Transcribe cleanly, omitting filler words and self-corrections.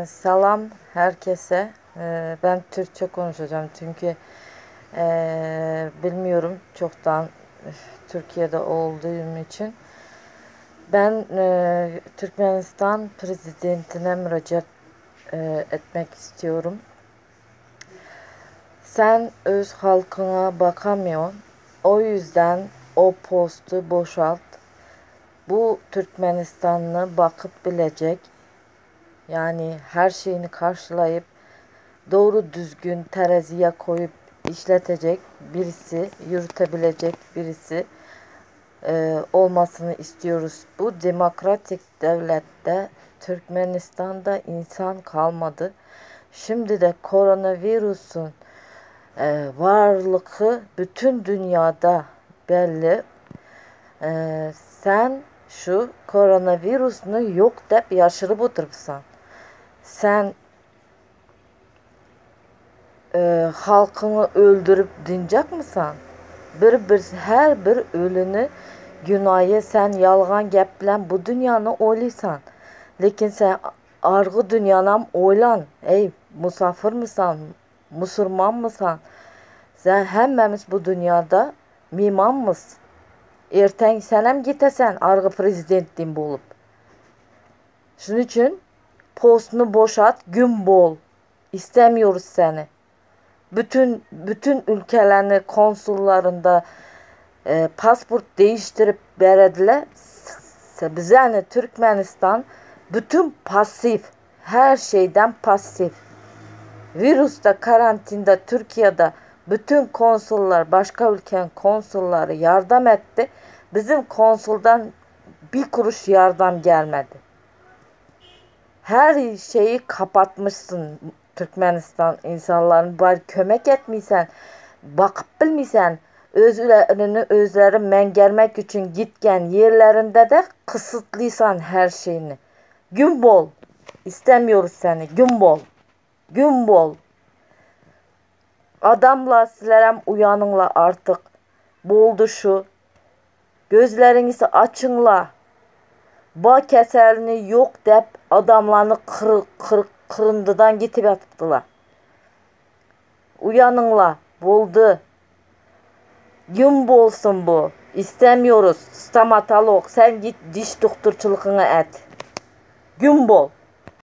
Salam herkese. Ben Türkçe konuşacağım çünkü bilmiyorum çoktan Türkiye'de olduğum için. Ben Türkmenistan prezidentine müracaat etmek istiyorum. Sen öz halkına bakamıyorsun. O yüzden o postu boşalt. Bu Türkmenistanlı bakıp bilecek yani her şeyini karşılayıp doğru düzgün teraziye koyup işletecek birisi, yürütebilecek birisi olmasını istiyoruz. Bu demokratik devlette Türkmenistan'da insan kalmadı. Şimdi de koronavirüsün varlığı bütün dünyada belli. Sen şu koronavirüsünü yok dep yaşırıp oturupsan. Sen halkını öldürüp dınacak mısın? Bir bir her bir ölünü günahı sen yalgan gap bilen bu dünyanı oylaysan. Lekin sen argı dünyanam oylan. Ey musafir mısan? Musulman mısan? Sen hemmemiz bu dünyada mimanmız. Erteng sen hem gitesen argı prezidenttin bolup. Şunun için postunu boşalt, gün bol. İstemiyoruz seni. Bütün bütün ülkelerini konsullarında pasport değiştirip berediler. Bize hani Türkmenistan bütün pasif, her şeyden pasif. Virüste, karantinda, Türkiye'de bütün konsullar, başka ülkenin konsulları yardım etti. Bizim konsuldan bir kuruş yardım gelmedi. Her şeyi kapatmışsın Türkmenistan insanların. Bari kömek etmiysen, bakıp bilmiysen, özlerini özleri mengermek için gitken yerlerinde de kısıtlıysan her şeyini. Gün bol. İstemiyoruz seni. Gün bol. Gün bol. Adamla sizlerem uyanınla artık. Boldu şu. Gözlerinizi açınla. Ba keselini yok dep adamlarını kır, kır, kırındıdan getirip yatıptılar. Uyanınla. Boldu. Gün bolsun bu. İstemiyoruz. Stomatolog. Sen git diş doktorçuluğunu et. Gün bol.